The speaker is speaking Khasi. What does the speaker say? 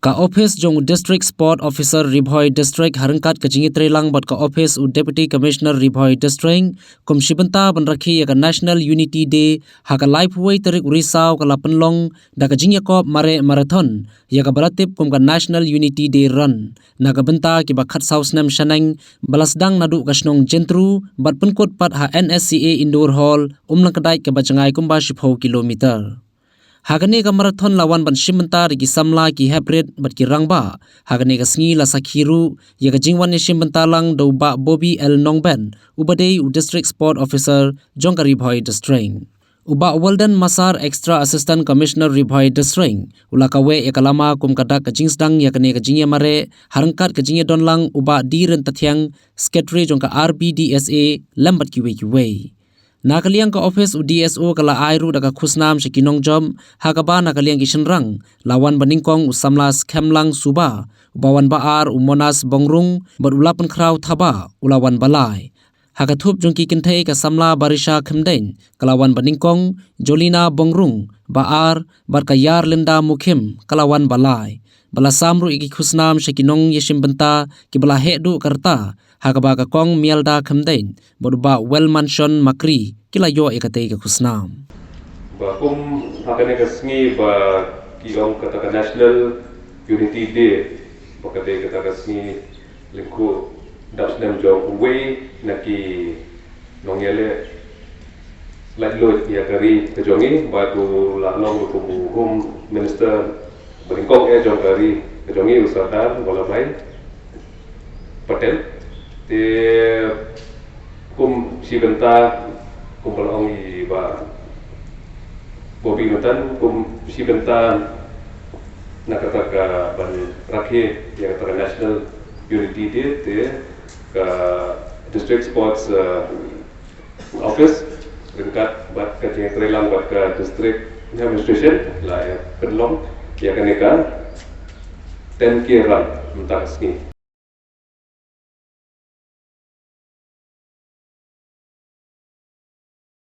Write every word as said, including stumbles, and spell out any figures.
Ka ophis jong u District Sport Officer Ri Bhoi District ha ryngkat ka jingïatreilang bad ka ophis u Deputy Commissioner Ri Bhoi District kum shi bynta ban rakhe ïa ka National Unity Day ha ka laiphew wei tarik u Risaw ka la pynlong da ka jingïakop mareh marathon ïa kaba la tip kum ka National Unity Day Run na ka bynta kiba khatsaw snem shaneng ba la sdang naduh ka shnong Jyntru bad pynkut pat ha N S C A Indoor Hall, Umlang Kdaid, kaba jngai kumba shiphew kilometer. Ha kane ka marathon la wan ban shim bynta da ki samla, ki heprit bad ki rangbah. Ha kane ka sngi la sakhi ruh ïa ka jingwan ïashim bynta lang da u Bah Bobby L Nongben, uba dei u District Sport Officer jong ka Ri Bhoi District. U Bah Walden Massar, Extra Assistant Commissioner Ri Bhoi District, u la kaweh ïa ka lama kum ka dak ka jingsdang ïa kane ka jingïamareh, ha ryngkat ka jingïadon lang u Bah D Ryntathiang, Secretary jong ka R B D S A, lem bad kiwei kiwei. Na ka liang ka ophis u D S O ka la ai ruh da ka khusnam sha ki nongjop, ha kaba na ka liang ki shynrang la wan banyngkong u samla Skhemlang Suba, u ba wan ba ar u Monas Bongrung, bad u Lapankhraw Thaba u la wan ba lai. Ha ka thup jong ki kynthei ka samla Barisha Khymdeiñ ka la wan banyngkong, Jolina Bongrung ba ar, bad ka Ïar Linda Mukhim ka la wan ba lai. Ba la sam ruh ïa ki khusnam sha ki nongïashim bynta kiba la heh duh ka rta, ha kaba ka kong Mialda Khymdeiñ bad u Bah Welmanshon Makri ki la ïoh ïa katei ka khusnam. Ba kum ha kane ka sngi ba ki ong kata ka National Unity Day, ba katei kata ka sngi lyngkhuh dap snem jong uwei na ki nongïaleh laitluid ïa ka ri ka jong ngi, bad u la long ruh kum u Home Minister banyngkong eh jong ka ri ka jong ngi, u Sardar Vallabhbhai Patel. Te kum shi bynta, kum ba la ong i Bah Bobby mynta, kum shi bynta na kata ka ban rakhe ïa kata ka National Unity Day, te ka District Sports, uh, Office ryngkat bad ka jingïatreilang bad ka District Administration la ïa pynlong ïa kane ka ten K run mynta ka sngi.